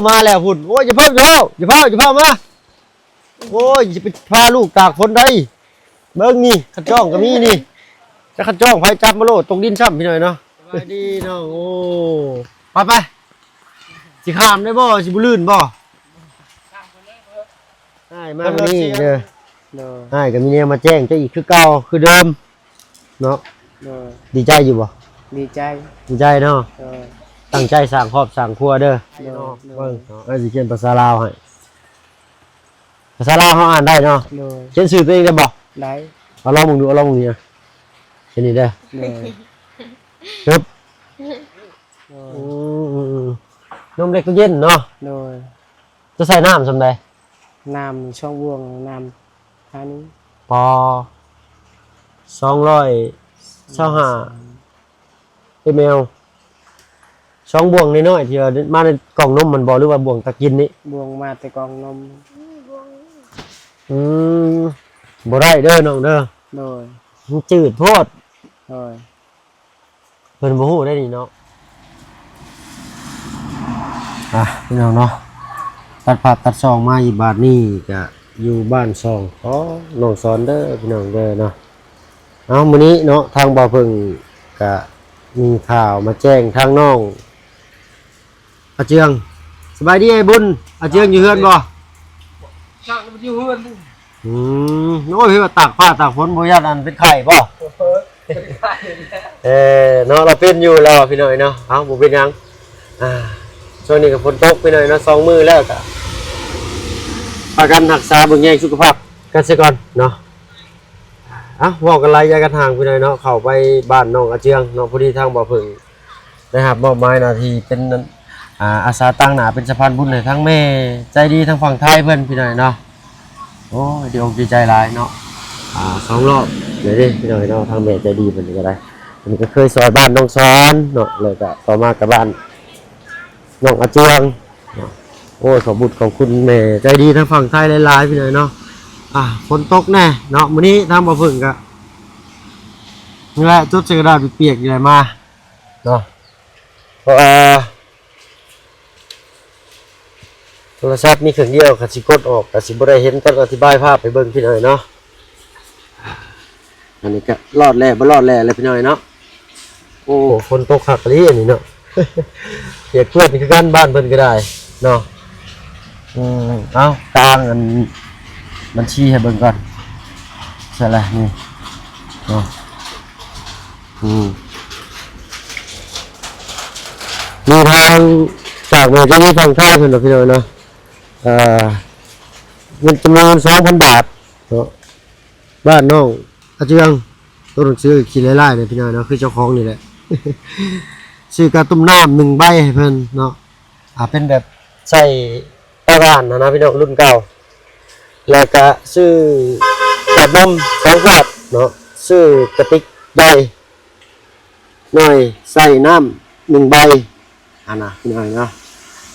ມາແລ້ວພຸ້ນ. ໂອ້ຍ ຢ່າເຝົ້າ ຢ່າເຝົ້າ ຢ່າເຝົ້າ ຢ່າເຝົ້າມາ. ໂອ້ຍ ຊິໄປພາລູກຕາກຝົນໃດ. ເບິ່ງນີ້ ຄັນຈ້ອງກໍມີນີ້. ຈັກຄັນຈ້ອງໃຜຈັບມາໂລດ ຕົກດິນຊ້ຳ ພີ່ນ້ອງເນາະ. ສະບາຍດີນ້ອງ. ໂອ້ ໄປໆ ຊິຂ້າມໄດ້ບໍ່? ຊິບໍ່ລື່ນບໍ່? ອ້າຍມານີ້ເດີ. ໂດຍ. ອ້າຍກໍມີແນວມາແຈ້ງເຈົ້າອີກຄືເກົ່າຄືເດີມເນາະ. ໂດຍ. ດີໃຈຢູ່ບໍ່? ດີໃຈ. ດີໃຈເນາະ. ໂດຍ. ຕັ້ງໃຈສ້າງຄອບສ້າງຄົວເດີ. ໂດຍ. ໂດຍ. ເບິ່ງ ອ້າຍຊິຂຽນພາສາລາວໃຫ້. ພາສາລາວເຮົາອ່ານໄດ້ເນາະ. ໂດຍ. ຂຽນຊື່ຕົວເອງໄດ້ບໍ່? ໄດ້. ເອົາລອງເບິ່ງດູ ເອົາລອງເບິ່ງນີ້ນະ. ຂຽນນີ້ເດີ. ໂດຍ. ເອີບ. ໂດຍ. ອືມໆໆ ນົມເລັກຕູ້ເຢັນເນາະ. ໂດຍ. ຈະໃສ່ນ້ຳສ່ຳໃດ? ນ້ຳສອງບ່ວງ ນ້ຳເທົ່ານີ້. ປ ສອງຮ້ອຍຊາວຫ້າ ເອັມແອລ ສອງບ່ວງນ້ອຍໆ ທີ່ວ່າມາໃນກ່ອງນົມມັນບໍ່ ຫຼືວ່າບ່ວງຕັກກິນນີ້? ບ່ວງມາແຕ່ກ່ອງນົມ. ອືມ ບໍ່ໄດ້ເດີນ້ອງເດີ. ໂດຍ. ມັນຈືດໂພດ. ໂດຍ. ເພິ່ນບໍ່ຮູ້ໄດ້ນີ້ເນາະ. ອ່ະ ພີ່ນ້ອງເນາະ ຕັດພາບຕັດຊ່ອງມາອີກບາດນີ້ກະຢູ່ບ້ານຊ່ອງຂອງນ້ອງສອນເດີພີ່ນ້ອງເດີເນາະ. ເອົາ ມື້ນີ້ເນາະ ທາງບ່າວເຜິ້ງກະມີຂ່າວມາແຈ້ງທາງນ້ອງອາເຈືອງ. ສະບາຍດີອ້າຍບຸນ. ອາເຈືອງຢູ່ເຮືອນບໍ່? ຈັກຢູ່ເຮືອນ. ອືມ ໂອ້ຍ ເຫັນວ່າຕາກຟ້າຕາກຝົນ ບໍ່ຢ້ານອັນເປັນໄຂ້ບໍ່? ເອີ ເປັນໄຂ້ແລ້ວ. ເອີ ເນາະ ລາວເປັນຢູ່ແລ້ວພີ່ນ້ອງເນາະ. ເອົ້າ ບໍ່ເປັນຫຍັງ. ອ່າ ຊ່ວງນີ້ກໍຝົນຕົກພີ່ນ້ອງເນາະ ສອງມື້ແລ້ວ ກໍພາກັນຮັກສາເບິ່ງແຍງສຸຂະພາບກັນເສຍກ່ອນເນາະ. ເອົ້າ ເວົ້າກັນຫຼາຍຢ່າກັນຫ່າງພີ່ນ້ອງເນາະ ເຂົ້າໄປບ້ານນ້ອງອາເຈືອງເນາະ. ພໍດີທາງບ່າວເຜິ້ງ ໄດ້ຮັບມອບໝາຍໜ້າທີ່ເປັນ ອ່າ ອາສາຕາງໜ້າເປັນສະພານບຸນໃຫ້ທາງແມ່ໃຈດີທາງຝັ່ງໄທເພິ່ນ ພີ່ນ້ອງເນາະ. ໂອ້ຍ ດີອົກດີໃຈຫຼາຍເນາະ. ອ່າ ສອງຮອບເລີຍເດ້ພີ່ນ້ອງເນາະ ທາງແມ່ໃຈດີເພິ່ນກໍໄດ້ ເພິ່ນກໍເຄີຍຊ່ອຍບ້ານນ້ອງສອນເນາະ ແລ້ວກໍຕໍ່ມາກໍບ້ານນ້ອງອາເຈືອງເນາະ. ໂອ້ຍ ຂອບບຸນຂອບຄຸນແມ່ໃຈດີທາງຝັ່ງໄທຫຼາຍໆ ພີ່ນ້ອງເນາະ. ອ່າ ຝົນຕົກແນ່ເນາະ ມື້ນີ້ທາງບ່າວເຜິ້ງກໍ ນີ້ແຫຼະ ຈົດໃສ່ກະດາດປຽກໆ ນີ້ແຫຼະມາເນາະ ເພາະວ່າໂທລະສັບມີເຄື່ອງດຽວ ຄັນຊິກົດອອກກໍຊິບໍ່ໄດ້ເຫັນ ຕ້ອງອະທິບາຍພາບໃຫ້ເບິ່ງພີ່ນ້ອງເນາະ. ອັນນີ້ກໍລອດແລ້ວບໍ່ລອດແລ້ວແຫຼະພີ່ນ້ອງເນາະ. ໂອ້ ຝົນຕົກຄັກອີ່ຫຼີອັນນີ້ເນາະ ປຽກເປື້ອນຄືກັນ ບ້ານເພິ່ນກໍໄດ້ເນາະ. ອືມ ເອົາ ຕາງອັນບັນຊີໃຫ້ເບິ່ງກ່ອນ ໃສ່ລະນີ້ເນາະ. ອືມ ມີທາງຈາກແມ່ໃຈດີຝັ່ງໄທເພິ່ນເນາະ ພີ່ນ້ອງເນາະ. ເອີ ເງິນຈຳນວນສອງພັນບາດເນາະ ບ້ານນ້ອງອາເຈືອງ ໂຕໜັງສືຂີ້ລາຍໆ ເນາະ ພີ່ນ້ອງເນາະ ຄືເຈົ້າຂອງນີ້ແຫຼະ. ຊື້ກາຕົ້ມນ້ຳໜຶ່ງໃບໃຫ້ເພິ່ນເນາະ ອ່າ ເປັນແບບໃສ່ເຕົາຖ່ານຫັ້ນນະພີ່ນ້ອງ ລຸ້ນເກົ່າ. ແລ້ວກະຊື້ກາດນົມສອງຂວດເນາະ ຊື້ກະຕິກໃຫຍ່ໜ້ອຍໃສ່ນ້ຳໜຶ່ງໃບຫັ້ນນະ ພີ່ນ້ອງເນາະ.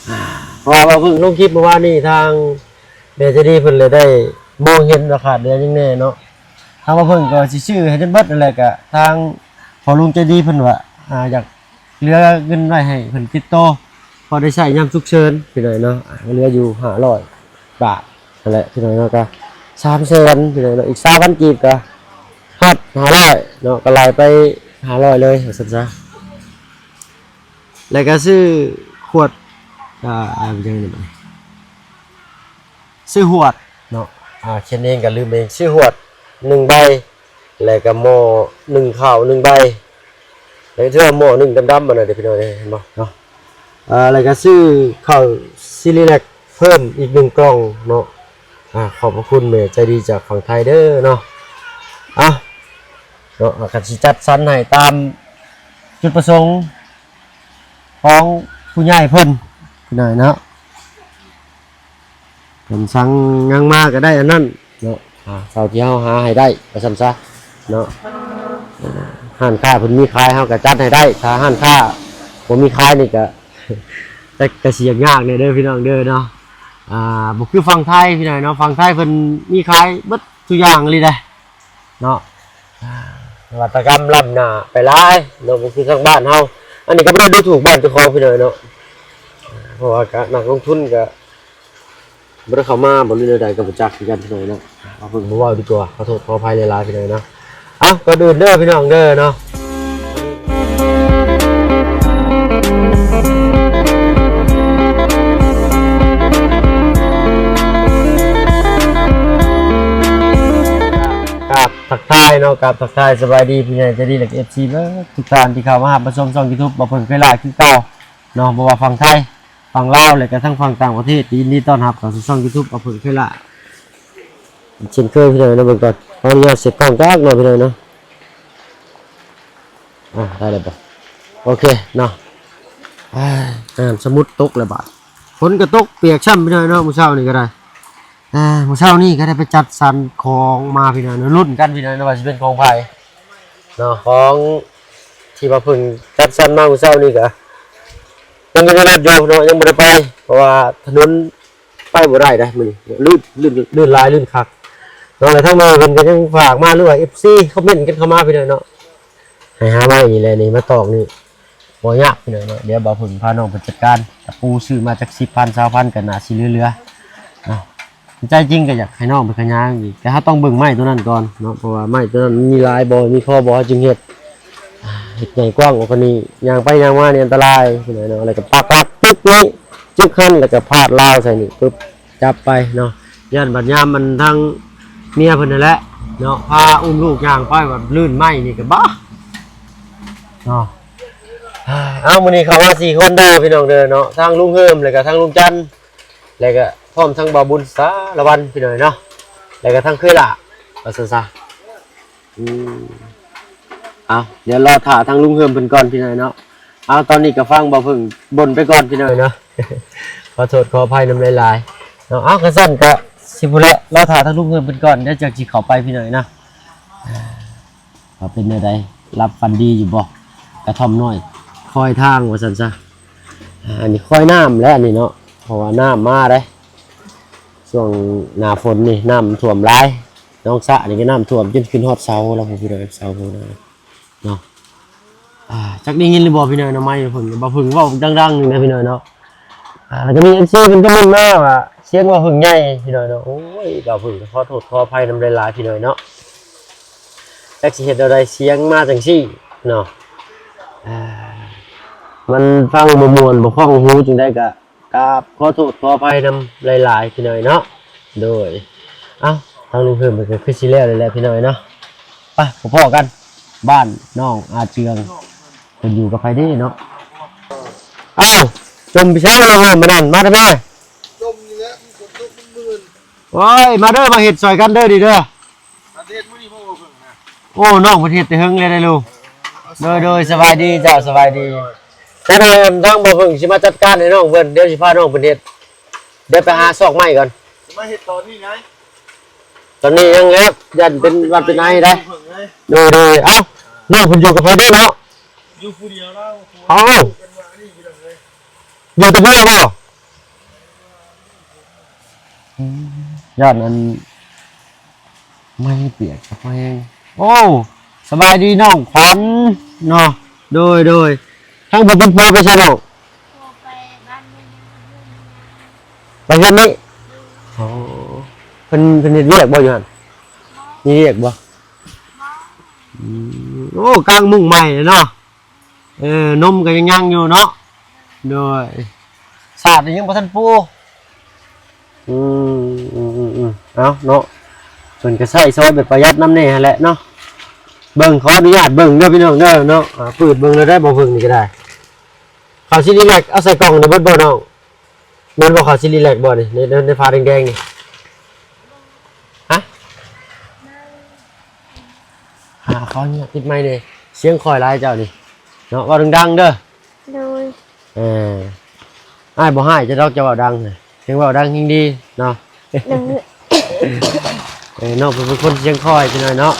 ອ່າ ເພາະວ່າເພິ່ງລົງຄລິບມື້ວານນີ້ ທາງແມ່ໃຈດີເພິ່ນເລີຍໄດ້ມອງເຫັນວ່າຂາດເຫຼືອຫຍັງແດ່ເນາະ. ທາງວ່າເພິ່ນກໍຊິຊື້ໃຫ້ຈົນເບິດນັ້ນແຫຼະ ກະທາງພໍ່ລຸງໃຈດີເພິ່ນວ່າ ອ່າ ຢາກ ເຫຼືອເງິນໄວ້ໃຫ້ເພິ່ນຕິດໂຕ ພໍໄດ້ໃຊ້ຍາມສຸກເສີນພີ່ນ້ອງເນາະ. ອ່າ ເຫຼືອຢູ່ຫ້າຮ້ອຍບາດຫັ້ນແຫຼະພີ່ນ້ອງເນາະ ກະສາມແສນພີ່ນ້ອງເນາະ. ອີກຊາວພັນກີບກະຮອດຫ້າຮ້ອຍເນາະ ກະໄລ່ໄປຫ້າຮ້ອຍເລີຍວ່າຊັ້ນຊະ. ແລ້ວກະຊື້ຂວດ ອ່າ ອ່າ ຫຍັງນີ້ ຊື້ຫວດເນາະ ອ່າ ຂຽນເອງກໍລືມເອງ ຊື້ຫວດໜຶ່ງໃບ ແລ້ວກໍໝໍ້ໜຶ້ງເຂົ້າໜຶ່ງໃບ ແລ້ວຖືວ່າໝໍ້ໜຶ້ງດຳໆ ອັນນັ້ນເດ້ພີ່ນ້ອງເອີຍ ເຫັນບໍ່ເນາະ. ອ່າ ແລ້ວກໍຊື້ເຂົ້າຊີຣີແລັກເພີ່ມອີກໜຶ່ງກ່ອງເນາະ. ອ່າ ຂອບພະຄຸນແມ່ໃຈດີຈາກຝັ່ງໄທເດີເນາະ. ເອົາ ເນາະ ກໍຊິຈັດສັນໃຫ້ຕາມຈຸດປະສົງຂອງຜູ້ໃຫຍ່ເພິ່ນພີ່ນ້ອງເນາະ. ເພິ່ນສັ່ງຫຍັງມາກໍໄດ້ອັນນັ້ນເນາະ ອ່າ ເທົ່າທີ່ເຮົາຫາໃຫ້ໄດ້ວ່າຊັ້ນຊະເນາະ. ອ່າ ຮ້ານຄ້າເພິ່ນມີຂາຍ ເຮົາກໍຈັດໃຫ້ໄດ້. ຖ້າຮ້ານຄ້າບໍ່ມີຂາຍນີ້ກໍ ແຕ່ກໍຊິຍາກແດ່ເດີພີ່ນ້ອງເດີເນາະ. ອ່າ ບໍ່ຄືຝັ່ງໄທພີ່ນ້ອງເນາະ ຝັ່ງໄທເພິ່ນມີຂາຍເບິດທຸກຢ່າງອີ່ຫຼີເດ້ ເນາະ. ອ່າ ນະວັດຕະກຳລ້ຳໜ້າໄປຫຼາຍເນາະ ບໍ່ຄືທາງບ້ານເຮົາ. ອັນນີ້ກໍບໍ່ໄດ້ດູຖູກບ້ານເຈົ້າຂອງພີ່ນ້ອງເນາະ. ພາະວ່າກະນັກລົງທຶນກະບໍ່ໄດ້ເຂົ້າມາ ບໍ່ ຫຼືແນວໃດກະບໍ່ຈັກຄືກັນພີ່ນ້ອງເນາະ. ເອົາເພິ່ນບໍ່ເວົ້າດີກວ່າ ຂໍໂທດຂໍອະໄພຫຼາຍໆ ພີ່ນ້ອງເນາະ. ເອົ້າ ກ່ອນອື່ນເດີພີ່ນ້ອງເດີເນາະ ກາບທັກທາຍເນາະ ກາບທັກທາຍສະບາຍດີຜູ້ໃຫຍ່ໃຈດີ ແລະ ເອັຟຊີ ເບິດທຸກທ່ານທີ່ເຂົ້າມາຮັບມາຊົມຊ່ອງຢູທູບ ບໍ່ເພິ່ງເຄີຍຫຼ້າຄືເກົ່າເນາະ ບໍ່ວ່າຝັ່ງໄທ ຝັ່ງລາວ ແລະກະທັງຝັ່ງຕ່າງປະເທດ ກໍຍິນດີຕ້ອນຮັບເຂົ້າສູ່ຊ່ອງຢູທູບ ບໍ່ເພິ່ງເຄີຍຫຼ້າ ເຊັ່ນເຄີຍ ພີ່ນ້ອງເນາະ. ເບິ່ງກ່ອນ ຂໍອະນຸຍາດເຊັກກ້ອງຈັກໜ້ອຍ ພີ່ນ້ອງເນາະ. ອ່າ ໄດ້ແລ້ວບໍ່? ໂອເຄເນາະ. ອ່າ ສະໝຸດຕົກແລ້ວບາດ ຝົນກະຕົກປຽກຊ້ຳ ພີ່ນ້ອງເນາະ. ມື້ເຊົ້ານີ້ກະໄດ້ ອ່າ ມື້ເຊົ້ານີ້ກະໄດ້ໄປຈັດສັນຂອງມາ ພີ່ນ້ອງເນາະ ລຸ້ນກັນ ພີ່ນ້ອງເນາະ ວ່າຊິເປັນຂອງໃຜເນາະ. ຂອງທີ່ວ່າເພິ່ນຈັດສັນມາມື້ເຊົ້ານີ້ກະຍັງຢູ່ໃນລົດຢູ່ເນາະ ຍັງບໍ່ໄດ້ໄປ ເພາະວ່າຖະໜົນ ໄປບໍ່ໄດ້ໃດ໋ມື້ນີ້ ລື່ນ ລື່ນ ລື່ນຫຼາຍ ລື່ນຄັກເນາະ. ແລະທາງແມ່ເພິ່ນກະຍັງຝາກມາ ຫຼືວ່າ ເອັຟຊີ ຄອມເມັນກັນເຂົ້າມາ ພີ່ນ້ອງເນາະ ໃຫ້ຫາໄມ້ນີ້ແຫຼະ ນີ້ມາຕອກນີ້ ບໍ່ຍາກ ພີ່ນ້ອງເນາະ. ດຽວບ່າວເພິ່ງພານ້ອງໄປຈັດການ ຕະປູຊື້ມາຈັກສິບພັນ ຊາວພັນ ກະໜ້າຊິເຫຼືອໆເນາະ. ໃຈຈິງກະຢາກໃຫ້ນ້ອງໄປຂະຫຍາງອີກ ແຕ່ເຮົາຕ້ອງເບິ່ງໄມ້ໂຕນັ້ນກ່ອນເນາະ ເພາະວ່າໄມ້ໂຕນັ້ນມີຫຼາຍບໍ່ ມີພໍບໍ່ ເຮົາຈຶ່ງເຮັດ ເຮັດໃຫຍ່ກວ້າງອອກກວ່ານີ້ ຍ່າງໄປຍ່າງມານີ້ອັນຕະລາຍ ພີ່ນ້ອງເນາະ. ແລ້ວກະປັກຫຼັກຕຶກນີ້ ຈຶກຫັ້ນ ແລ້ວກະພາດລາວໃສ່ນີ້ປຶບ ຈັບໄປເນາະ. ຢ້ານບັດຍາມມັນທາງເມຍເພິ່ນຫັ້ນແຫຼະເນາະ ພາອຸ້ມລູກຍ່າງໄປ ບັດລື່ນໄມ້ນີ້ກະບາເນາະ. ເອົາ ມື້ນີ້ເຂົ້າມາສີ່ຄົນເດີພີ່ນ້ອງເດີເນາະ ທັງລຸງເຮີມ ແລ້ວກະທັງລຸງຈັນ ແລ້ວກະພ້ອມທັງບ່າວບຸນສາລະວັນ ພີ່ນ້ອງເນາະ ແລ້ວກະທັງເຄີຍຫຼ້າ ວ່າຊັ້ນຊະ. ອືມ ເອົາ ດຽວລໍຖ້າທາງລຸງເຮີມເພິ່ນກ່ອນ ພີ່ນ້ອງເນາະ. ເອົາ ຕອນນີ້ກະຟັງບ່າວເພິ່ງບົ່ນໄປກ່ອນ ພີ່ນ້ອງເນາະ ຂໍໂທດຂໍອະໄພນຳຫຼາຍໆເນາະ. ເອົາ ຄັນຊັ້ນກະຊິພຸ້ນແຫຼະ ລໍຖ້າທາງລຸງເຮີມເພິ່ນກ່ອນ ດຽວຈັ່ງຊິເຂົ້າໄປ ພີ່ນ້ອງເນາະ. ວ່າເປັນແນວໃດ ຫຼັບຝັນດີຢູ່ບໍ່ ກະທ່ອມນ້ອຍຄອຍທາງ ວ່າຊັ້ນຊະ. ອ່າ ອັນນີ້ຄອຍນ້ຳແຫຼະ ອັນນີ້ເນາະ ເພາະວ່ານ້ຳມາເດ້ ຊ່ວງໜ້າຝົນນີ້ນ້ຳຖ້ວມຫຼາຍ ໜອງສະນີ້ກະນ້ຳຖ້ວມຈົນຂຶ້ນຮອດເສົາແລ້ວ ພີ່ນ້ອງ ເສົາພຸ້ນນະເນາະ. ອ່າ ຈັກໄດ້ຍິນຫຼືບໍ່ ພີ່ນ້ອງເນາະ ໄມເພິ່ນ ບ່າວເພິ່ງເວົ້າດັງໆ ໜຶ່ງນະ ພີ່ນ້ອງເນາະ. ອ່າ ແລ້ວກະມີ ເອັຟຊີ ເພິ່ນຄອມເມັນມາວ່າສຽງບ່າວເພິ່ງໃຫຍ່ ພີ່ນ້ອງເນາະ. ໂອ້ຍ ບ່າວເພິ່ງຂໍໂທດຂໍອະໄພນຳຫຼາຍໆ ພີ່ນ້ອງເນາະ ຈັກຊິເຮັດແນວໃດ ສຽງມາຈັ່ງຊີ້ເນາະ. ອ່າ ມັນຟັງບໍ່ມ່ວນ ບໍ່ຄ່ອງຫູຈັ່ງໃດກະ ກາບຂໍໂທດຂໍອະໄພນຳຫຼາຍໆ ພີ່ນ້ອງເນາະ. ໂດຍ ເອົ້າ ທາງລຸງເຮີມເພິ່ນກະຄືຊິແລ້ວແລ້ວ ພີ່ນ້ອງເນາະ. ໄປ ພໍ້ກັນ ບ້ານນ້ອງອາເຈືອງ ເພິ່ນຢູ່ກັບໃຜເດ້ເນາະ. ເອົ້າ ຈົ່ມໄປໃສເນາະ ມື້ນັ້ນ ມາແຕ່ແມ່? ຈົ່ມນີ້ແຫຼະ ຝົນຕົກມັນມື່ນ. ໂອ້ຍ ມາເດີ ມາເຮັດຊ່ອຍກັນເດີ ນີ້ເດີ. ອັນເຮັດມື້ນີ້ບໍ່ເພິ່ງນະ. ໂອ້ ນ້ອງເພິ່ນເຮັດແຕ່ເຫິງແລ້ວໄດ໋ລູກ. ໂດຍ ໂດຍ ສະບາຍດີເຈົ້າ ສະບາຍດີ. ແຕ່ທາງ ທາງບ່າວເພິ່ງຊິມາຈັດການໃຫ້ນ້ອງເພິ່ນ ດຽວຊິພານ້ອງເພິ່ນເຮັດ ດຽວໄປຫາຊອກໄມ້ກ່ອນ. ມາເຮັດຕອນນີ້ໄງ ຕອນນີ້ຍັງແລ້ວ ຢ້ານເປັນຫວັດເປັນໄອໄດ໋. ໂດຍ ໂດຍ ເອົ້າ ນ້ອງເພິ່ນຢູ່ກັບໃຜເດ້ເນາະ? ຢູ່ຜູ້ດຽວລາວ. ເອົ້າ ຢູ່ແຕ່ເພື່ອບໍ່? ອືມ ຢ້ານອັນ ໄມ້ປຽກກັບໄມ້ແຫ້ງ. ໂອ້ ສະບາຍດີນ້ອງຂວັນເນາະ. ໂດຍ ໂດຍ ທາງຜູ້ເປັນຜົວໄປໃສນ້ອງ? ໄປບ້ານແມ່ ໄປເຮືອນນີ້. ໂອ້ ເພິ່ນ ເພິ່ນເຮັດວຽກບໍ່ຢູ່ຫັ້ນ? ມີວຽກບໍ່? ອືມ ໂອ້ ກາງມຸ້ງໃໝ່ເນາະ. ເອີ ນົມກະຍັງຍັງຢູ່ເນາະ. ໂດຍ ສາດນີ້ຍັງບໍ່ທັນປູ. ອືມ ອືມ ອືມ ອືມ ເອົາເນາະ ເພິ່ນກະໃຊ້ຊອຍແບບປະຢັດນຳແດ່ຫັ້ນແຫຼະເນາະ. ເບິ່ງ ຂໍອະນຸຍາດເບິ່ງເດີພີ່ນ້ອງເດີເນາະ. ອ່າ ປືດເບິ່ງແລ້ວໄດ້ບໍ່ ເບິ່ງນີ້ກະໄດ້. ເຂົາຊິລີແລັກເອົາໃສ່ກ່ອງນີ້ເບິດບໍ່ນ້ອງ? ແມ່ນບໍ່ ເຂົາຊິລີແລັກບໍ່ນີ້ ໃນ ໃນ ໃນຜ້າແດງໆນີ້? ຮະ? ອ່າ ຂໍອະນຸຍາດຕິດໄມແດ່ ສຽງຄ່ອຍຫຼາຍເຈົ້ານີ້ເນາະ ເວົ້າດັງໆເດີ. ໂດຍ ເອີ ອ້າຍບໍ່ຮ້າຍເຈົ້າດອກ ເຈົ້າເວົ້າດັງ ເຊິ່ງເວົ້າດັງເຊິ່ງດີເນາະ. ໂດຍ ເອີ ນ້ອງເປັນຄົນສຽງຄ່ອຍຈັກໜ້ອຍເນາະ.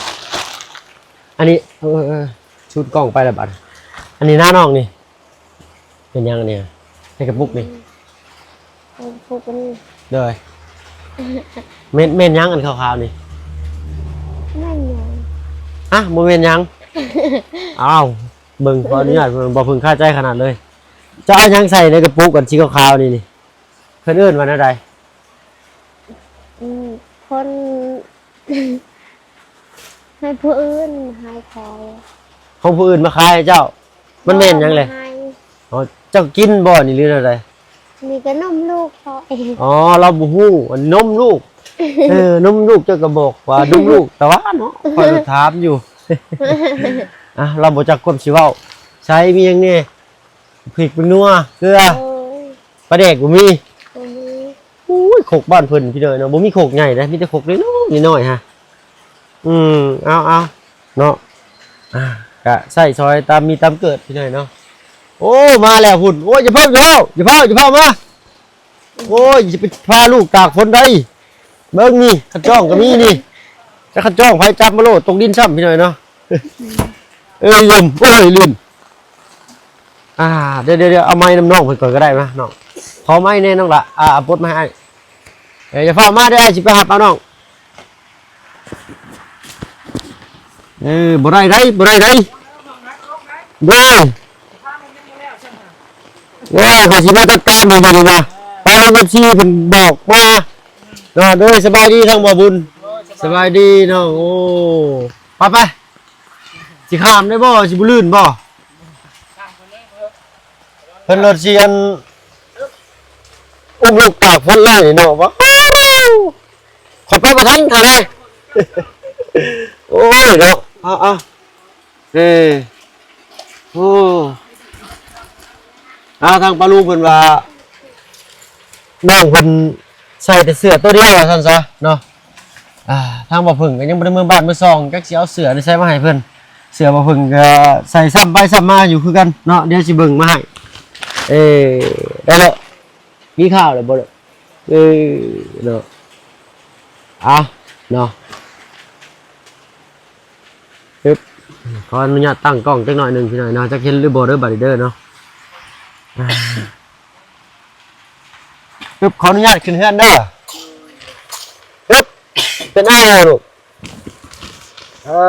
ອັນນີ້ ເອີ ເອີ ເອີ ຊຸດກ້ອງໄປແລ້ວບັດ. ອັນນີ້ນານ້ອງນີ້ ແມ່ນຫຍັງອັນນີ້? ໃນກະປຸກນີ້ ໃນກະປຸກນີ້. ໂດຍ ແມ່ນ ແມ່ນຫຍັງອັນຂາວໆນີ້? ແມ່ນຫຍັງ? ຮະ ບໍ່ແມ່ນຫຍັງ. ອ້າວ ເບິ່ງ ຂໍອະນຸຍາດ ບໍ່ເພິ່ງຄາໃຈຂະໜາດເລີຍ. ເຈົ້າເອົາຫຍັງໃສ່ໃນກະປຸກອັນສີຂາວໆນີ້ນີ້? ເພິ່ນເອີ້ນວ່າແນວໃດ? ອືມ ຄົນ ໃຫ້ຜູ້ອື່ນໃຫ້ຂາຍ. ຂອງຜູ້ອື່ນມາຂາຍໃຫ້ເຈົ້າ? ມັນແມ່ນຫຍັງແຫຼະ? ອໍ ເຈົ້າກິນບໍ່ນີ້ ຫຼືແນວໃດ? ນີ້ກະນົມລູກຂ້ອຍ. ອໍ ລາວບໍ່ຮູ້ ອັນນົມລູກ. ເອີ ນົມລູກ ເຈົ້າກະບອກວ່ານົມລູກ ແຕ່ວ່າເນາະ ຂ້ອຍກໍຖາມຢູ່. ອ່ະ ລາວບໍ່ຈັກຄວາມຊິເວົ້າ. ໃສ່ມີຫຍັງແດ່? ພິກ ແປ້ງນົວ ເກືອ ໂອ້ຍ ປາແດກບໍ່ມີ? ບໍ່ມີ. ໂອ້ຍ ຄົກບ້ານເພິ່ນພີ່ນ້ອງເນາະ ບໍ່ມີຄົກໃຫຍ່ເດ້ ມີແຕ່ຄົກນ້ອຍໆ ນ້ອຍໆ ຮະ. ອືມ ເອົາໆ ເນາະ ອ່າ ກະໃຊ້ຊ່ອຍຕາມມີຕາມເກີດພີ່ນ້ອງເນາະ. ໂອ້ ມາແລ້ວພຸ້ນ. ໂອ້ຍ ຢ່າເຝົ້າ ຢ່າເຝົ້າ ຢ່າເຝົ້າ ຢ່າເຝົ້າມາ. ໂອ້ຍ ຊິໄປພາລູກຕາກຝົນໃດ. ເບິ່ງນີ້ ຄັນຈ້ອງກໍມີນີ້ ແຕ່ຄັນຈ້ອງໃຜຈັບມາໂລດ ຕົກດິນຊ້ຳພີ່ນ້ອງເນາະ. ເອີຍ ລືມ ໂອ້ຍ ລືມ. ອ່າ ດຽວໆໆ ເອົາໄມ້ນຳນ້ອງເພິ່ນກ່ອນກໍໄດ້ມານ້ອງ. ຂໍໄມ້ແດ່ນ້ອງລະ. ອ່າ ປົດໄມ້ໃຫ້ອ້າຍ. ເອີ ຢ່າຟ້າວມາເດີ ອ້າຍຊິໄປຫາປານ້ອງ. ເອີ ບໍ່ໄດ້ໃດ ບໍ່ໄດ້ໃດ. ໂດຍ ໂອ້ຍ ຂ້ອຍຊິມາຈັດການໃຫ້ເພິ່ນນະ ໄປນຳເອັຟຊີເພິ່ນບອກມາ. ເນາະ ໂດຍ ສະບາຍດີທາງບ່າວບຸນ. ສະບາຍດີນ້ອງ. ໂອ້ ໄປໆ ຊິຂ້າມໄດ້ບໍ່? ຊິບໍ່ລື່ນບໍ່? ເພິ່ນລົດຊິອັນ ອຸ້ມລູກຕາກຝົນເລີຍເນາະ ວ່າ ຂ້ອຍໄປບໍ່ທັນທ່ານເອີຍ. ໂອ້ຍເນາະ ເອົາໆ ເອີ ໂອ້ ອ່າ ທາງປ້າລຸງເພິ່ນວ່າ ນ້ອງເພິ່ນໃສ່ແຕ່ເສື້ອໂຕດຽວວ່າຊັ້ນຊະເນາະ. ອ່າ ທາງບ່າວເຜິ້ງກໍຍັງບໍ່ໄດ້ເມືອບ້ານເມືອຊ່ອງ ຈັກຊິເອົາເສື້ອໃດໃສ່ມາໃຫ້ເພິ່ນ. ເສື້ອບ່າວເຜິ້ງກໍໃສ່ຊ້ຳໄປຊ້ຳມາຢູ່ຄືກັນເນາະ. ດຽວຊິເບິ່ງມາໃຫ້. ເອີ ໄດ້ແລ້ວ ມີຂ່າວແລ້ວບໍ່? ເອີ ເນາະ ເອົາເນາະ. ປຶບ ຂໍອະນຸຍາດຕັ້ງກ້ອງຈັກໜ້ອຍໜຶ່ງພີ່ນ້ອງເນາະ ຈັກເຫັນຫຼືບໍ່ເດີ ບາດນີ້ເດີເນາະ. ປຶບ ຂໍອະນຸຍາດຂຶ້ນເຮືອນເດີ. ປຶບ ເປັນອ້າຍລູກ. ເອີ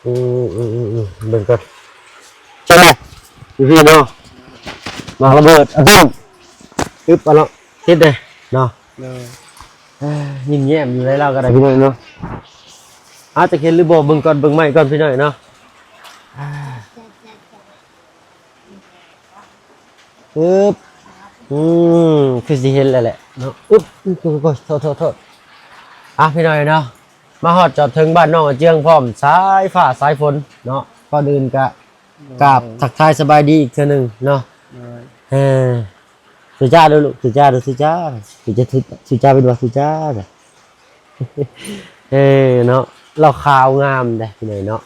ອືມໆໆ ເບິ່ງກ່ອນ ຈັກແຫຼະ ຢູ່ພີ້ເນາະ. ໝາກລະເບີດ ອາ ປຶບ ເອົາເນາະ ຕິດເດ້ເນາະ. ໂດຍ ເອີ ຍິ້ມແຍ້ມຢູ່ໃນລາວກໍໄດ້ພີ່ນ້ອງເນາະ. ອາດຈະເຫັນຫຼືບໍ່ ເບິ່ງກ່ອນ ເບິ່ງໃໝ່ກ່ອນພີ່ນ້ອງເນາະ. ອາ ປຶບ ອືມ ຄືຊິເຫັນແລ້ວແຫຼະເນາະ. ອຶບ ໂທດໆໆ ອ່າ ພີ່ນ້ອງເນາະ ມາຮອດຈອດເຖິງບ້ານນ້ອງອາເຈືອງ ພ້ອມສາຍຟ້າສາຍຝົນເນາະ. ກ່ອນອື່ນກະ ໂດຍ ກາບທັກທາຍສະບາຍດີອີກເທື່ອໜຶ່ງເນາະ. ໂດຍ ເອີ ສຸຈາເດີລູກ ສຸຈາເດີ ສຸຈາ ສຸຈາ ສຸຈາເປັນວ່າສຸຈາ. ເອີ ເນາະ ລາວຂາວງາມເດ້ພີ່ນ້ອງເນາະ.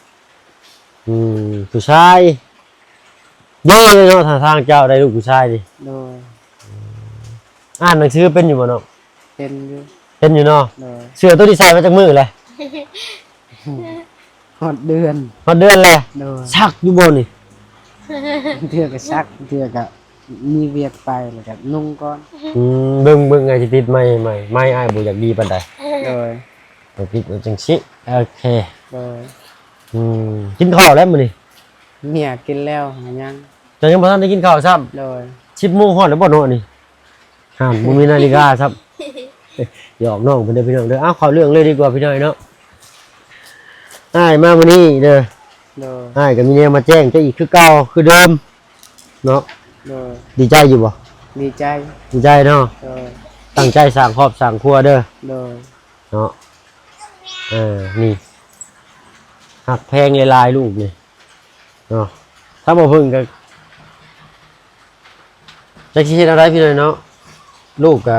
ອືມ ຜູ້ຊາຍ ເດີເນາະ ທ່າທາງເຈົ້າໄດ້ລູກຜູ້ຊາຍນີ້. ໂດຍ ອ່ານໜັງສືເປັນຢູ່ບໍ່ນ້ອງ? ເປັນຢູ່ ເປັນຢູ່ເນາະ. ໂດຍ ເສື້ອໂຕນີ້ໃສ່ມາຈັກມື້ແລ້ວ? ຮອດເດືອນ ຮອດເດືອນແລ້ວ. ໂດຍ ຊັກຢູ່ບໍ່ນີ້? ເທື່ອກໍຊັກ ເທື່ອກໍມີວຽກໄປ ແລ້ວກໍນຸ່ງກ່ອນ. ອືມ ເບິ່ງ ເບິ່ງ ອ້າຍຊິຕິດໄມໃຫ້ໃໝ່ ໄມອ້າຍບໍ່ຢາກດີປານໃດ. ໂດຍ ໄປຕິດໄວ້ຈັ່ງຊີ້ ໂອເຄ. ໂດຍ ອືມ ກິນເຂົ້າແລ້ວມື້ນີ້? ເມຍກິນແລ້ວ ຫາຍັງ ເຈົ້າຍັງບໍ່ທັນໄດ້ກິນເຂົ້າຊ້ຳ. ໂດຍ ສິບໂມງຮອດແລ້ວບໍ່ເນາະນີ້? ຫັ້ນ ບໍ່ມີນາລິກາຊ້ຳ. ຫຍອກນ້ອງເພິ່ນເດີພີ່ນ້ອງເດີ. ເອົາ ເຂົ້າເລື່ອງເລີຍດີກວ່າພີ່ນ້ອງເນາະ. ອ້າຍມາມື້ນີ້ເດີ ໂດຍ ອ້າຍກໍມີແນວມາແຈ້ງເຈົ້າອີກຄືເກົ່າຄືເດີມເນາະ. ໂດຍ ດີໃຈຢູ່ບໍ່? ດີໃຈ ດີໃຈເນາະ. ໂດຍ ຕັ້ງໃຈສ້າງຄອບສ້າງຄົວເດີ. ໂດຍ ເນາະ ເອີ ນີ້ ຮັກແພງຫຼາຍໆ ລູກນີ້ເນາະ. ຖ້າບໍ່ເພິ່ງກໍ ຈັກຊິເຮັດແນວໃດພີ່ນ້ອງເນາະ. ລູກກໍ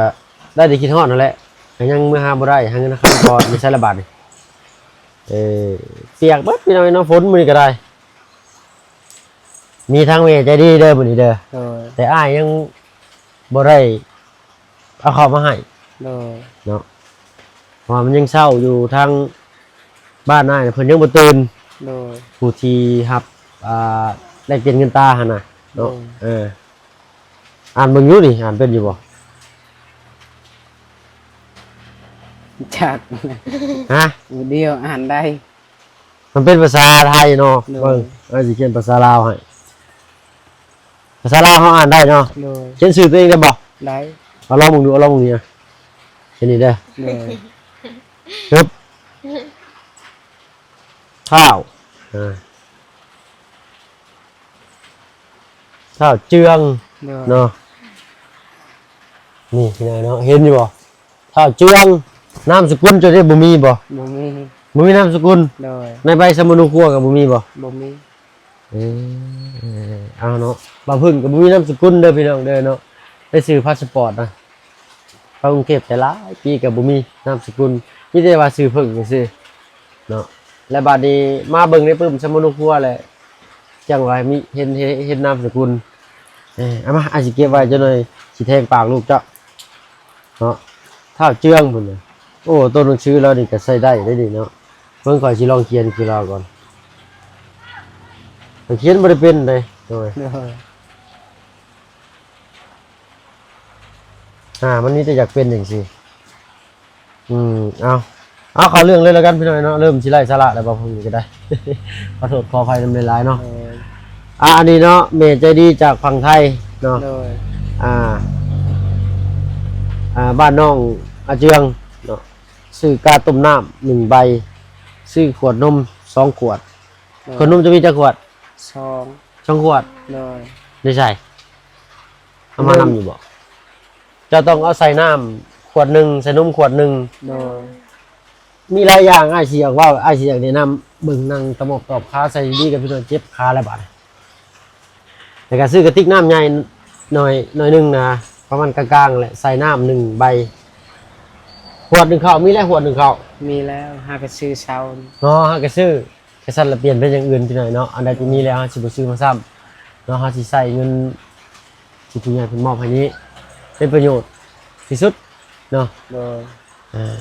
ໄດ້ແຕ່ຄິດຮອດຫັ້ນແຫຼະ ກໍຍັງເມືອຫາບໍ່ໄດ້ ຫາເງິນຫາຄຳກ່ອນ. ຢູ່ໃສລະບາດນີ້? ເອີ ປຽກເບິດພີ່ນ້ອງເນາະ ຝົນມື້ນີ້ກໍໄດ້. ມີທັງແມ່ໃຈດີເດີມື້ນີ້ເດີ. ໂດຍ ແຕ່ອ້າຍຍັງບໍ່ໄດ້ ເອົາເຂົ້າມາໃຫ້. ໂດຍ ເນາະ ເພາະວ່າມັນຍັງເຊົ້າຢູ່ ທາງບ້ານອ້າຍນະ ເພິ່ນຍັງບໍ່ຕື່ນ. ໂດຍ ຜູ້ທີ່ຮັບ ອ່າ ແລກປ່ຽນເງິນຕາຫັ້ນນະເນາະ. ໂດຍ ເອີ ອ່ານເບິ່ງຢູ່ນີ້ ອ່ານເປັນຢູ່ບໍ່? ຈັກ ຮະ? ດຽວອ່ານໄດ້ ມັນເປັນພາສາໄທເນາະ. ໂດຍ ເບິ່ງ ອ້າຍຊິຂຽນພາສາລາວໃຫ້. ພາສາລາວເຮົາອ່ານໄດ້ເນາະ. ໂດຍ. ຂຽນຊື່ຕົວເອງໄດ້ບໍ່? ໄດ້. ເອົາລອງເບິ່ງດູ ເອົາລອງເບິ່ງນີ້ນະ. ຂຽນນີ້ເດີ. ໂດຍ. ຮຶບ. ທ້າວ ອ່າ ທ້າວເຈືອງ ໂດຍ ເນາະ. ນີ້ພີ່ນ້ອງເນາະ ເຫັນຢູ່ບໍ່? ທ້າວເຈືອງ. ນາມສະກຸນເຈົ້າເດ້ ບໍ່ມີບໍ່? ບໍ່ມີ. ບໍ່ມີນາມສະກຸນ? ໂດຍ. ໃນໃບສຳມະໂນຄົວກໍບໍ່ມີບໍ່? ບໍ່ມີ. ເອີ ເອົາເນາະ ບ່າວເຜິ້ງກໍບໍ່ມີນາມສະກຸນເດີພີ່ນ້ອງເດີເນາະ. ໄດ້ຊື່ພາສປອດນະ ໄປກຸງເທບແຕ່ຫຼາຍປີກໍບໍ່ມີນາມສະກຸນ ມີແຕ່ວ່າຊື່ເຜິ້ງຊື່ເນາະ. ແລະບາດນີ້ມາເບິ່ງໃນປຶ້ມສຳມະໂນຄົວແຫຼະ ຈັ່ງວ່າມີ ເຫັນ ເຫັນ ເຫັນນາມສະກຸນ. ເອີ ເອົາມາ ອ້າຍຊິເກັບໄວ້ຈັກໜ່ອຍ ຊິແທງປາກລູກເຈົ້າເນາະ. ທ້າວເຈືອງພຸ້ນນະ. ໂອ້ ໂຕໜັງສືລາວນີ້ກໍໃຊ້ໄດ້ເດ້ນີ້ເນາະ. ເບິ່ງ ຂ້ອຍຊິລອງຂຽນຄືລາວກ່ອນ ຂ້ອຍຂຽນບໍ່ໄດ້ເປັນເດ້. ໂດຍ. ໂດຍ. ອ່າ ມັນມີແຕ່ຢາກເປັນຈັ່ງຊີ້. ອືມ ເອົາ ເອົາ ເຂົ້າເລື່ອງເລີຍລະກັນພີ່ນ້ອງເນາະ. ເລີ່ມຊິໄຮ້ສາລະແລ້ວບໍ່ ເພິ່ນກໍໄດ້ ຂໍໂທດຂໍອະໄພນຳຫຼາຍໆເນາະ. ໂດຍ. ອ່າ ອັນນີ້ເນາະ ແມ່ໃຈດີຈາກຝັ່ງໄທເນາະ. ໂດຍ. ອ່າ ອ່າ ບ້ານນ້ອງອາເຈືອງເນາະ ຊື້ກາຕົ້ມນ້ຳໜຶ່ງໃບ ຊື້ຂວດນົມສອງຂວດ. ໂດຍ. ຂວດນົມຈະມີຈັກຂວດ? ສອງ ສອງຂວດ. ໂດຍ. ໄດ້ໃສ່ ເອົາມານຳຢູ່ບໍ່? ເຈົ້າຕ້ອງເອົາໃສ່ນ້ຳຂວດໜຶ່ງ ໃສ່ນົມຂວດໜຶ່ງ. ໂດຍ. ມີຫຼາຍຢ່າງ ອ້າຍຊິຢາກເວົ້າ ອ້າຍຊິຢາກແນະນຳ ເບິ່ງ ນັ່ງຕະໝອບຕອບຂາໃສ່ດີໆ ກັບພີ່ນ້ອງ ເຈັບຂາແລ້ວບາດ. ແລ້ວກໍຊື້ກະຕິກນ້ຳໃຫຍ່ໜ້ອຍ ໜ້ອຍໜຶ່ງນະ ປະມານກາງໆແຫຼະ ໃສ່ນ້ຳໜຶ່ງໃບ. ຂວດໜຶ່ງເຂົ້າ ມີແລ້ວ ຂວດໜຶ່ງເຂົ້າ ມີແລ້ວ ຫາກໍຊື້ເຊົ້ານີ້. ເນາະ ຫາກໍຊື້ ກະຊັ້ນລະປ່ຽນເປັນຢ່າງອື່ນພີ່ນ້ອງເນາະ. ອັນໃດທີ່ມີແລ້ວເຮົາຊິບໍ່ຊື້ມາຊ້ຳເນາະ ເຮົາຊິໃຊ້ເງິນທີ່ຜູ້ໃຫຍ່ເພິ່ນມອບໃຫ້ນີ້ ເປັນປະໂຫຍດທີ່ສຸດເນາະ. ໂດຍ. ອ່າ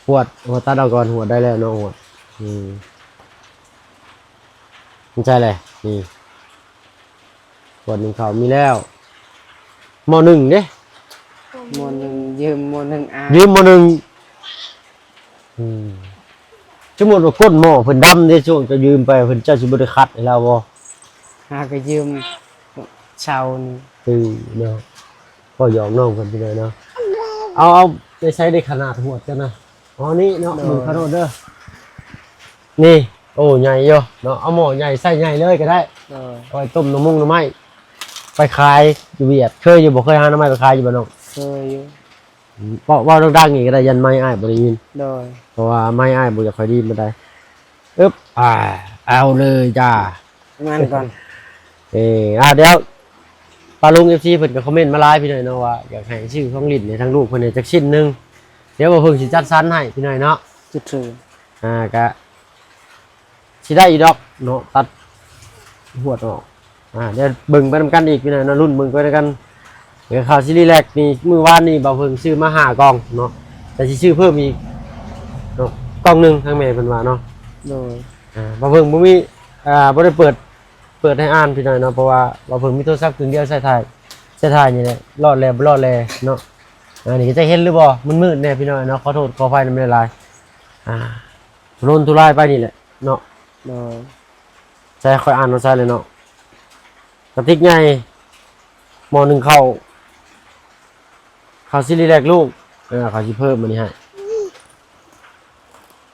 ຫວດ ຫວດ ຕັດເອົາກ່ອນ ຫວດໄດ້ແລ້ວເນາະ ຫວດ. ອືມ ມັນໃສ່ແຫຼະ ນີ້ ຂວດໜຶ່ງເຂົ້າມີແລ້ວ. ໝໍ້ໜຶ່ງເດ້ ໝໍ້ໜຶ່ງ ຢືມໝໍ້ໜຶ່ງ ອ່າ ຢືມໝໍ້ໜຶ່ງ. ອືມ ສົມມຸດວ່າກົ້ນໝໍ້ເພິ່ນດຳເດ້ ຊ່ວງເຈົ້າຢືມໄປ ເພິ່ນ ເຈົ້າຊິບໍ່ໄດ້ຂັດໃຫ້ລາວບໍ່? ຫາກໍຢືມເຊົ່ານີ້. ເອີເນາະ ກໍຢອກນ້ອງເພິ່ນໄປເລີຍເນາະ. ເອົາ ເອົາ ໄປໃຊ້ໄດ້ຂະໜາດຫວດກັນນະ. ອໍ ນີ້ເນາະ. ໂດຍ. ເບິ່ງຂະໂນດເດີ ນີ້. ໂອ້ ໃຫຍ່ຢູ່ເນາະ ເອົາໝໍ້ໃຫຍ່ໃສ່ໃຫຍ່ເລີຍກໍໄດ້. ໂດຍ. ເອົາໄວ້ຕົ້ມໜໍ່ມຸງໜໍ່ໄມ້ ໄປຂາຍຢູ່ຫວຽດ. ເຄີຍຢູ່ບໍ່? ເຄີຍຫາໜໍ່ໄມ້ໄປຂາຍຢູ່ບໍ່ນ້ອງ? ເຄີຍຢູ່. ອືມ ເວົ້າ ເວົ້າດັງໆອີກກໍໄດ້ ຢ້ານໄມອ້າຍບໍ່ໄດ້ຍິນ. ໂດຍ. ເພາະວ່າໄມອ້າຍບໍ່ຄ່ອຍດີປານໃດ. ອຶບ ອ່າ ເອົາເລີຍຈ້າ ປະມານກ່ອນ. ເອີ ອ່າ ດຽວປ້າລຸງ ເອັຟຊີ ເພິ່ນກໍຄອມເມັນມາຫຼາຍພີ່ນ້ອງເນາະ ວ່າຢາກໃຫ້ຊື້ຂອງຫຼິ້ນໃຫ້ທາງລູກເພິ່ນແດ່ຈັກຊິ້ນໜຶ່ງ. ດຽວບ່າວເຜິ້ງຊິຈັດສັນໃຫ້ພີ່ນ້ອງເນາະ. ຈຸດເທີ ອ່າ ກະຊິໄດ້ຢູ່ດອກເນາະ ຕັດຫວດອອກ. ອ່າ ດຽວເບິ່ງໄປນຳກັນອີກພີ່ນ້ອງເນາະ ລຸ້ນເບິ່ງໄປນຳກັນ. ແລ້ວເຂົ້າຊີຣີແລັກນີ້ ມື້ວານນີ້ບ່າວເຜິ້ງຊື້ມາຫ້າກ່ອງເນາະ ແຕ່ຊິຊື້ເພີ່ມອີກເນາະ ກ່ອງໜຶ່ງ ທາງແມ່ເພິ່ນວ່າເນາະ. ໂດຍ. ອ່າ ບ່າວເຜິ້ງບໍ່ມີ ອ່າ ບໍ່ໄດ້ເປີດ ເປີດໃຫ້ອ່ານພີ່ນ້ອງເນາະ ເພາະວ່າບ່າວເຜິ້ງມີໂທລະສັບເຄື່ອງດຽວ ໃຊ້ຖ່າຍ ໃຊ້ຖ່າຍນີ້ແຫຼະ ລອດແຫຼບໍ່ລອດແຫຼເນາະ. ອັນນີ້ກໍຈະເຫັນຫຼືບໍ່ ມັນມືດແດ່ພີ່ນ້ອງເນາະ ຂໍໂທດຂໍອະໄພນຳຫຼາຍໆ. ອ່າ ທຸລົນທຸລາຍໄປນີ້ແຫຼະເນາະ. ໂດຍ. ໃສ່ ຂ້ອຍອ່ານບໍ່ໃສ່ເລີຍເນາະ. ກະຕິກໃຫຍ່ ໝໍ້ໜຶ່ງເຂົ້າ ເຂົ້າຊີຣີແລັກລູກ. ເອີ ເຂົາຊິເພີ່ມອັນນີ້ໃຫ້.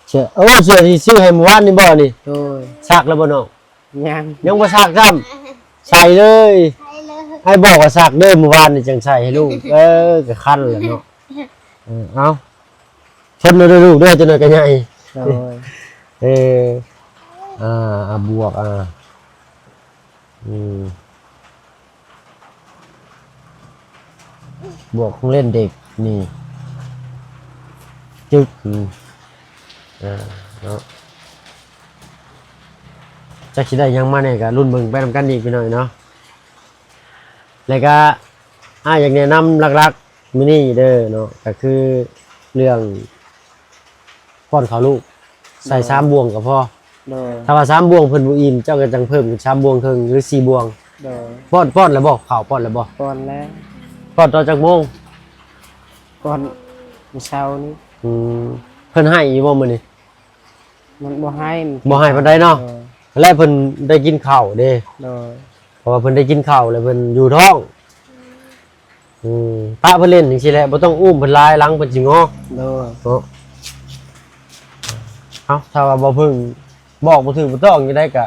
ເສື້ອ ໂອ້ ເສື້ອທີ່ຊື້ໃຫ້ມື້ວານນີ້ບໍ່ນີ້? ໂດຍ. ຊັກແລ້ວບໍ່ນ້ອງ? ຍັງ ຍັງບໍ່ຊັກຊ້ຳ. ໃສ່ເລີຍ ໃສ່ເລີຍ. ອ້າຍບອກວ່າຊັກເດີ ມື້ວານນີ້ຈັ່ງໃສ່ໃຫ້ລູກ. ເອີ ກະຄັນແຫຼະເນາະ. ເອີ ເອົາ ທົນເດີລູກເດີ ຈັກໜ້ອຍກໍໃຫຍ່. ໂດຍ. ເອີ ອ່າ ອ່າ ບວກ ອ່າ ອືມ ບວກຂອງເລ່ນເດັກນີ້ ຈຶກ ອືມ ອ່າ ເນາະ ຈັກຊິໄດ້ຫຍັງມາແດ່ ກໍລຸ້ນເບິ່ງໄປນຳກັນອີກພີ່ນ້ອງເນາະ. ແລ້ວກໍ ອ່າ ຢາກແນະນຳຫຼັກໆ ມື້ນີ້ເດີເນາະ ກໍຄືເລື່ອງປ້ອນເຂົ້າລູກ ໃສ່ ໂດຍ ສາມບ່ວງກໍພໍ. ໂດຍ. ຖ້າວ່າສາມບ່ວງເພິ່ນບໍ່ອີ່ມ ເຈົ້າກໍຈັ່ງເພີ່ມອີກສາມບ່ວງເຄິ່ງ ຫຼື ສີ່ບ່ວງ. ໂດຍ. ປ້ອນ ປ້ອນແລ້ວບໍ່? ເຂົ້າປ້ອນແລ້ວບໍ່? ປ້ອນແລ້ວ. ປ້ອນຕອນຈັກໂມງ? ປ້ອນມື້ເຊົ້ານີ້. ອືມ ເພິ່ນໄຫ້ຢູ່ບໍ່ມື້ນີ້? ມັນບໍ່ໄຫ້ ມັນ ບໍ່ໄຫ້ປານໃດເນາະ. ໂດຍ. ແລ້ວເພິ່ນໄດ້ກິນເຂົ້າເດ້. ໂດຍ. ະວ່າເພິ່ນໄດ້ກິນເຂົ້າແລ້ວເພິ່ນຢູ່ທ້ອງ. ອືມ ປະເພິ່ນຫຼິ້ນຈັ່ງຊີ້ແຫຼະ ບໍ່ຕ້ອງອຸ້ມເພິ່ນຫຼາຍ ຫຼັງເພິ່ນຊິງໍ. ໂດຍ ເນາະ. ເອົາ ຖ້າວ່າບໍ່ເພິ່ງບອກບໍ່ຖືກບໍ່ຕ້ອງຈັ່ງໃດກະ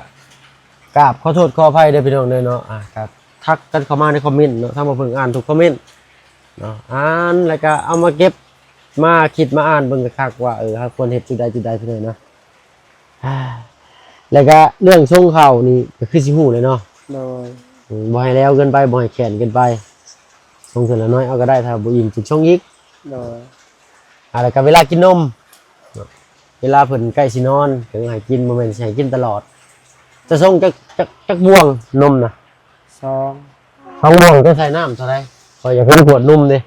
ກາບຂໍໂທດຂໍອະໄພເດີພີ່ນ້ອງເດີເນາະ. ອ່າ ກະທັກກັນເຂົ້າມາໃນຄອມເມັນເນາະ ທາງບໍ່ເພິ່ງອ່ານທຸກຄອມເມັນເນາະ. ອ່ານແລ້ວກະເອົາມາເກັບ ມາຄິດມາອ່ານເບິ່ງຄັກໆວ່າ ເອີ ເຮົາຄວນເຮັດຈຸດໃດຈຸດໃດພີ່ນ້ອງເນາະ. ອ່າ ແລ້ວກະເລື່ອງຊົງເຂົ້ານີ້ກະຄືຊິຮູ້ແຫຼະເນາະ. ໂດຍ ອືມ ບໍ່ໃຫ້ແຫຼວເກີນໄປ ບໍ່ໃຫ້ແຂນເກີນໄປ ຊົງເທື່ອລະໜ້ອຍເອົາກະໄດ້ ຖ້າບໍ່ອີ່ມຈຶ່ງຊົງອີກ. ໂດຍ ອ່າ ແລ້ວກະເວລາກິນນົມ ເວລາເພິ່ນໃກ້ຊິນອນ ເພິ່ນໃຫ້ກິນ ບໍ່ແມ່ນຊິໃຫ້ກິນຕະຫຼອດ. ຈະຊົງຈັກ ຈັກ ຈັກບ່ວງນົມນະ? ສອງ ສອງບ່ວງ. ຈະໃສ່ນ້ຳເທົ່າໃດ? ຂ້ອຍຢາກເຫັນຂວດນົມເດ້.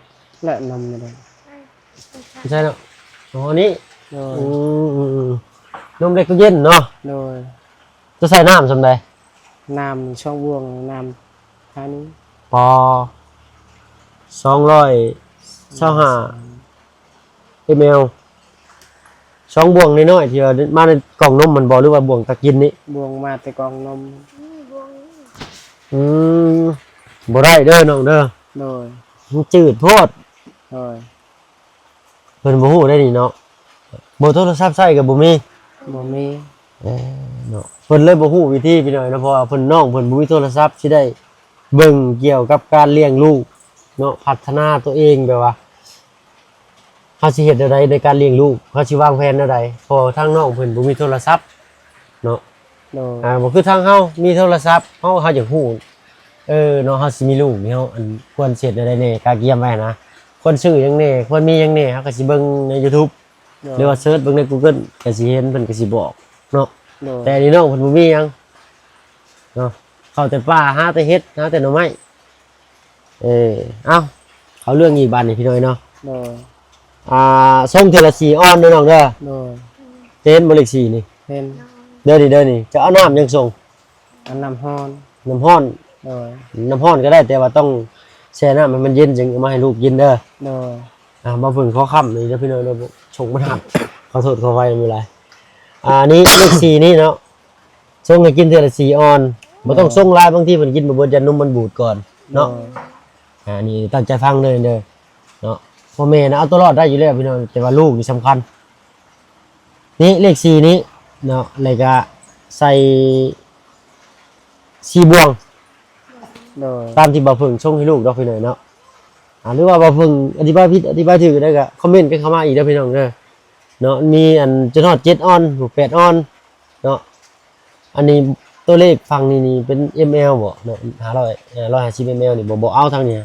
ແລະ ນົມນີ້ເດ້ ໃສ່ເນາະ. ອໍ ນີ້. ໂດຍ ອືມໆໆ ນົມເລັກຕູ້ເຢັນເນາະ. ໂດຍ ຈະໃສ່ນ້ຳສ່ຳໃດ? ນ້ຳສອງບ່ວງ ນ້ຳເທົ່ານີ້. ອໍ ສອງຮ້ອຍຊາວຫ້າ ເອັມແອລ ສອງບ່ວງນ້ອຍໆ ທີ່ວ່າມາໃນກ່ອງນົມມັນບໍ່ ຫຼືວ່າບ່ວງຕັກກິນນີ້? ບ່ວງມາແຕ່ກ່ອງນົມ. ອືມ ບໍ່ໄດ້ເດີນ້ອງເດີ. ໂດຍ ມັນຈືດໂພດ. ໂດຍ ເພິ່ນບໍ່ຮູ້ໄດ໋ນີ້ເນາະ ເບີໂທລະສັບໃຊ້ກໍບໍ່ມີ. ບໍ່ມີ. ເອີ ເນາະ ເພິ່ນເລີຍບໍ່ຮູ້ວິທີພີ່ນ້ອງເນາະ ເພາະວ່າເພິ່ນ ນ້ອງເພິ່ນບໍ່ມີໂທລະສັບ ຊິໄດ້ເບິ່ງກ່ຽວກັບການລ້ຽງລູກເນາະ ພັດທະນາຕົວເອງ ແບບວ່າ ເຮົາຊິເຮັດແນວໃດໃນການລ້ຽງລູກ ເຮົາຊິວາງແຜນແນວໃດ ເພາະວ່າທາງນ້ອງເພິ່ນບໍ່ມີໂທລະສັບເນາະ. ໂດຍ ອ່າ ບໍ່ຄືທາງເຮົາມີໂທລະສັບ ເຮົາ ເຮົາຢາກຮູ້ ເອີ ເນາະ ເຮົາຊິມີລູກນີ້ ເຮົາ ອັນ ຄວນຊິເຮັດແນວໃດແດ່ ກະກຽມໄວ້ຫັ້ນນະ ຄວນຊື້ຫຍັງແດ່ ຄວນມີຫຍັງແດ່ ເຮົາກະຊິເບິ່ງໃນຢູທູບ ໂດຍ ຫຼືວ່າເສີດເບິ່ງໃນກູເກີນ ກະຊິເຫັນ ເພິ່ນກະຊິບອກເນາະ. ໂດຍ ແຕ່ອັນນີ້ນ້ອງເພິ່ນບໍ່ມີຫຍັງເນາະ ເຂົ້າແຕ່ປ່າ ຫາແຕ່ເຫັດ ຫາແຕ່ໜໍ່ໄມ້. ເອີ ເອົ້າ ເຂົ້າເລື່ອງອີກບາດນີ້ພີ່ນ້ອງເນາະ. ໂດຍ ອ່າ ຊົງເທື່ອລະສີ່ອອນເດີນ້ອງເດີ. ໂດຍ ເຫັນບໍ່ເລກສີ່ນີ້? ເຫັນ. ເດີນີ້ ເດີນີ້ ຈະເອົານ້ຳຫຍັງຊົງ? ເອົານ້ຳຮ້ອນ. ນ້ຳຮ້ອນ. ໂດຍ ນ້ຳຮ້ອນກໍໄດ້ ແຕ່ວ່າຕ້ອງແຊ່ນ້ຳໃຫ້ມັນເຢັນ ຈຶ່ງເອົາມາໃຫ້ລູກກິນເດີ. ໂດຍ ອ່າ ມາເບິ່ງຂໍຄຳນີ້ເດີພີ່ນ້ອງເດີ ຊົງບໍ່ທັນ ຂໍໂທດຂໍອະໄພນຳຫຼາຍ. ອ່າ ນີ້ເລກສີ່ນີ້ເນາະ ຊົງໃຫ້ກິນເທື່ອລະສີ່ອອນ ບໍ່ຕ້ອງຊົງຫຼາຍ ບາງທີເພິ່ນກິນບໍ່ເບິດ ຢ້ານນົມມັນບູດກ່ອນເນາະ. ໂດຍ ອ່າ ນີ້ຕັ້ງໃຈຟັງເດີ ເດີເນາະ ພໍ່ແມ່ນະເອົາຕົວລອດໄດ້ຢູ່ແລ້ວພີ່ນ້ອງ ແຕ່ວ່າລູກນີ້ສຳຄັນ. ນີ້ເລກສີ່ນີ້ເນາະ ແລ້ວກະໃສ່ສີ່ບ່ວງ. ໂດຍ ຕາມທີ່ບ່າວເຜິ້ງຊົງໃຫ້ລູກດອກພີ່ນ້ອງເນາະ. ອ່າ ຫຼືວ່າບ່າວເຜິ້ງອະທິບາຍຜິດ ອະທິບາຍຖືກໄດ້ກໍຄອມເມັນກັນເຂົ້າມາອີກເດີພີ່ນ້ອງເດີເນາະ. ມີອັນຈົນຮອດເຈັດອອນ ແປດອອນເນາະ. ອັນນີ້ຕົວເລກຝັ່ງນີ້ນີ້ເປັນເອັມແອລບໍ່ເນາະ ຫ້າຮ້ອຍ ເອີ ຮ້ອຍຫ້າສິບເອັມແອລນີ້ບໍ່ ບໍ່ເອົາທາງນີ້.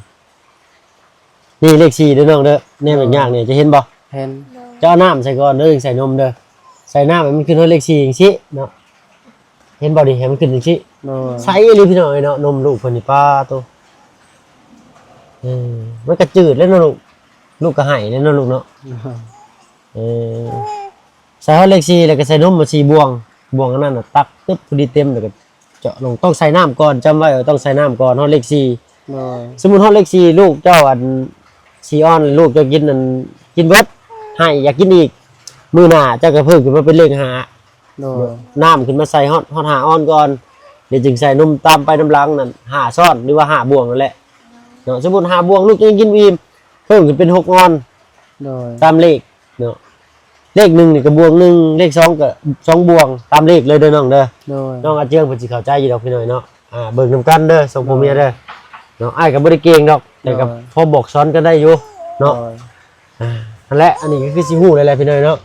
ນີ້ເລກສີ່ເດີນ້ອງເດີ ແນວຍາກໆນີ້ຈະເຫັນບໍ່? ເຫັນ. ເຈົ້າເອົານ້ຳໃສ່ກ່ອນເດີ ຈຶ່ງໃສ່ນົມເດີ. ໃສ່ນ້ຳໃຫ້ມັນຂຶ້ນຮອດເລກສີ່ຈັ່ງຊີ້ເນາະ. ເຫັນບໍ່ນີ້ ໃຫ້ມັນຂຶ້ນຈັ່ງຊີ້. ໂດຍ ໃສອີ່ຫຼີພີ່ນ້ອງເອີຍເນາະ ນົມລູກເພິ່ນນີ້ ປາໂຕ ເອີ ມັນກະຈືດແລ້ວເນາະລູກ ລູກກະໄຫ້ແລ້ວເນາະລູກເນາະ. ໂດຍ ເອີ ໃສ່ຮອດເລກສີ່ ແລ້ວກໍໃສ່ນົມມາສີ່ບ່ວງ ບ່ວງອັນນັ້ນນະຕັກຕຶບພໍດີເຕັມ ແລ້ວກໍເຈາະລົງ. ຕ້ອງໃສ່ນ້ຳກ່ອນ ຈຳໄວ້ວ່າຕ້ອງໃສ່ນ້ຳກ່ອນຮອດເລກສີ່. ໂດຍ ສົມມຸດຮອດເລກສີ່ ລູກເຈົ້າອັນສີ່ອອນ ລູກເຈົ້າກິນອັນ ກິນເບິດ ໄຫ້ຢາກກິນອີກ ມື້ໜ້າເຈົ້າກໍເພີ່ມຂຶ້ນມາເປັນເລກຫ້າ. ໂດຍ ນ້ຳຂຶ້ນມາໃສ່ຮອດ ຮອດຫ້າອອນກ່ອນ ແລ້ວຈຶ່ງໃສ່ນົມຕາມໄປນຳຫຼັງນັ້ນຫ້າຊ້ອນ ຫຼືວ່າຫ້າບ່ວງນັ້ນແຫຼະເນາະ. ສົມມຸດຫ້າບ່ວງ ລູກຍັງກິນບໍ່ອີ່ມ ເພີ່ມຂຶ້ນເປັນຫົກອອນ. ໂດຍ ຕາມເລກເນາະ ເລກໜຶ່ງນີ້ກໍບ່ວງໜຶ່ງ ເລກສອງກໍສອງບ່ວງ ຕາມເລກເລີຍເດີນ້ອງເດີ. ໂດຍ ນ້ອງອາເຈືອງເພິ່ນຊິເຂົ້າໃຈຢູ່ດອກພີ່ນ້ອງເນາະ. ອ່າ ເບິ່ງນຳກັນເດີ ສອງຜົວເມຍເດີເນາະ. ອ້າຍກໍບໍ່ໄດ້ເກັ່ງດອກ ແຕ່ກໍ ໂດຍ ພໍບອກສອນກັນໄດ້ຢູ່ເນາະ. ໂດຍ ອ່າ ຫັ້ນແຫຼະ ອັນນີ້ກໍຄືຊິຮູ້ແລ້ວແຫຼະພີ່ນ້ອງເນາະ.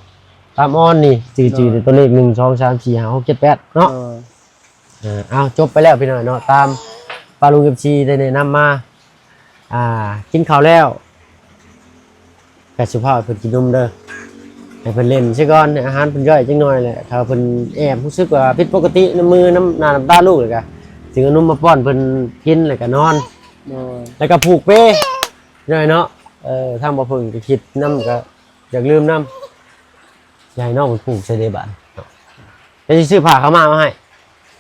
ຕາມອອນນີ້ຈື່ ໂດຍ ຈື່ຕົວເລກ ໜຶ່ງ ສອງ ສາມ ສີ່ ຫ້າ ຫົກ ເຈັດ ແປດ ເນາະ. ໂດຍ ເອີ ເອົາ ຈົບໄປແລ້ວພີ່ນ້ອງເນາະ ຕາມປ້າລຸງເອັຟຊີໄດ້ແນະນຳມາ. ອ່າ ກິນເຂົ້າແລ້ວກໍສຸພາບໃຫ້ເພິ່ນກິນນົມເດີ ໃຫ້ເພິ່ນຫຼິ້ນຊະກ່ອນ ໃຫ້ອາຫານເພິ່ນຍ່ອຍຈັກໜ້ອຍແຫຼະ. ຖ້າເພິ່ນແອບຮູ້ສຶກວ່າຜິດປົກກະຕິນຳມື ນຳໜ້ານຳຕາລູກ ແລ້ວກໍຈຶ່ງເອົານົມມາປ້ອນເພິ່ນກິນ ແລ້ວກໍນອນ. ໂດຍ ແລ້ວກໍຜູກເປ ນ້ອຍເນາະ. ເອີ ທາງບ່າວເຜິ້ງກໍຄິດນຳ ກໍຢາກລືມນຳ ຊິໃຫ້ນ້ອງເພິ່ນຜູກໃສ່ເດບາດ ແລ້ວຊິຊື້ຜ້າຂາວມ້າມາໃຫ້.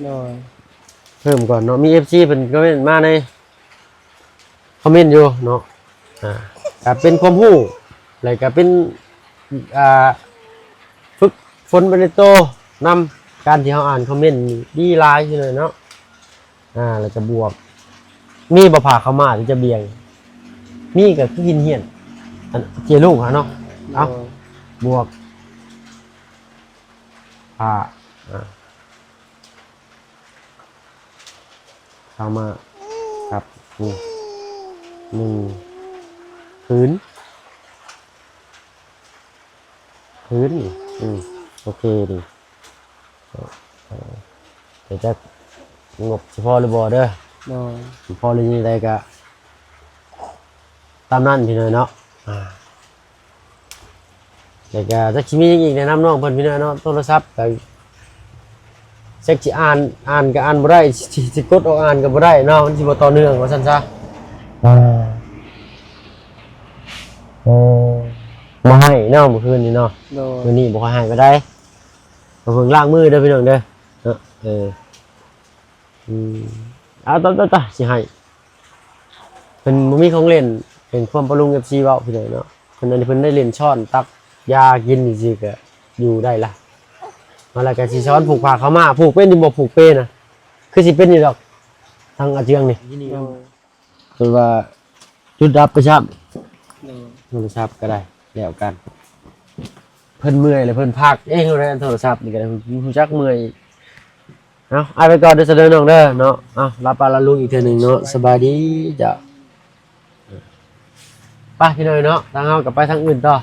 ໂດຍ ເພີ່ມກ່ອນເນາະ ມີເອັຟຊີເພິ່ນຄອມເມັນມາໃນ ຄອມເມັນຢູ່ເນາະ. ອ່າ ກໍເປັນຄວາມຮູ້ ແລ້ວກໍເປັນ ອ່າ ຝຶກຝົນໄປໃນໂຕນຳ ການທີ່ເຮົາອ່ານຄອມເມັນນີ້ດີຫຼາຍຢູ່ເລີຍເນາະ. ອ່າ ແລ້ວກໍບວກ ມີບໍ່ຜ້າຂາວມ້າທີ່ຈະບ່ຽງ? ມີກໍຄືຫີນຫ້ຽນ ອັນເຈ້ຍລຸງຫັ້ນເນາະ. ເອົາ ໂດຍ ບວກຜ້າ ອ່າ ຂາວມ້າ ຄັບ ນີ້ ໜຶ່ງຜືນ ຜືນ ອືມ ໂອເຄດີ. ເອີ ແຕ່ຈັກງົບຊິພໍຫຼືບໍ່ເດີ. ໂດຍ ພໍຫຼືຍັງໃດກະຕາມນັ້ນພີ່ນ້ອງເນາະ. ອ່າ ແລ້ວກະຈັກຊິມີຫຍັງອີກແນະນຳນ້ອງເພິ່ນພີ່ນ້ອງເນາະ. ໂທລະສັບກະຈັກຊິອ່ານ ອ່ານກະອ່ານບໍ່ໄດ້ ຊິ ຊິກົດອອກອ່ານກະບໍ່ໄດ້ເນາະ ມັນຊິບໍ່ຕໍ່ເນື່ອງວ່າຊັ້ນຊະ. ອ່າ ໂອ້ ບໍ່ໄຫ້ເນາະມື້ຄືນນີ້ເນາະ. ໂດຍ ມື້ນີ້ບໍ່ຄ່ອຍໄຫ້ປານໃດ. ເບິ່ງລ້າງມືເດີພີ່ນ້ອງເດີເນາະ. ເອີ ອືມ ເອົາ ຕະ ຕະ ຕະ ຊິໃຫ້ ເພິ່ນບໍ່ມີຂອງຫຼິ້ນ ເປັນຄວາມປະລຸງ ເອັຟຊີ ເວົ້າພີ່ນ້ອງເນາະ. ເພິ່ນ ອັນນີ້ເພິ່ນໄດ້ຫຼິ້ນຊ້ອນຕັກຢາກິນຊື່ໆ ກະຢູ່ໄດ້ລະ. ມາແລ້ວກະຊິສອນຜູກຜ້າຂາວມ້າ. ຜູກເປັນຢູ່ບໍ່? ຜູກເປນະ ຄືຊິເປັນຢູ່ດອກ ທາງອາເຈືອງນີ້. ໂດຍ ເພິ່ນວ່າຈຸດດັບໄປຊ້ຳ. ໂດຍ ໂທລະສັບກໍໄດ້ ແລ້ວກັນ. ເພິ່ນເມື່ອຍແລ້ວເພິ່ນພັກເອງແລ້ວ ໂທລະສັບນີ້ກໍໄດ້ ຮູ້ຈັກເມື່ອຍ. ເອົາ ອ້າຍໄປກ່ອນເດີ ສະເດີນ້ອງເດີເນາະ. ເອົາ ລາປ້າລາລຸງອີກເທື່ອໜຶ່ງເນາະ. ສະບາຍດີເຈົ້າ. ໄປພີ່ນ້ອງເນາະ ທາງເຮົາກໍໄປທາງອື່ນຕໍ່.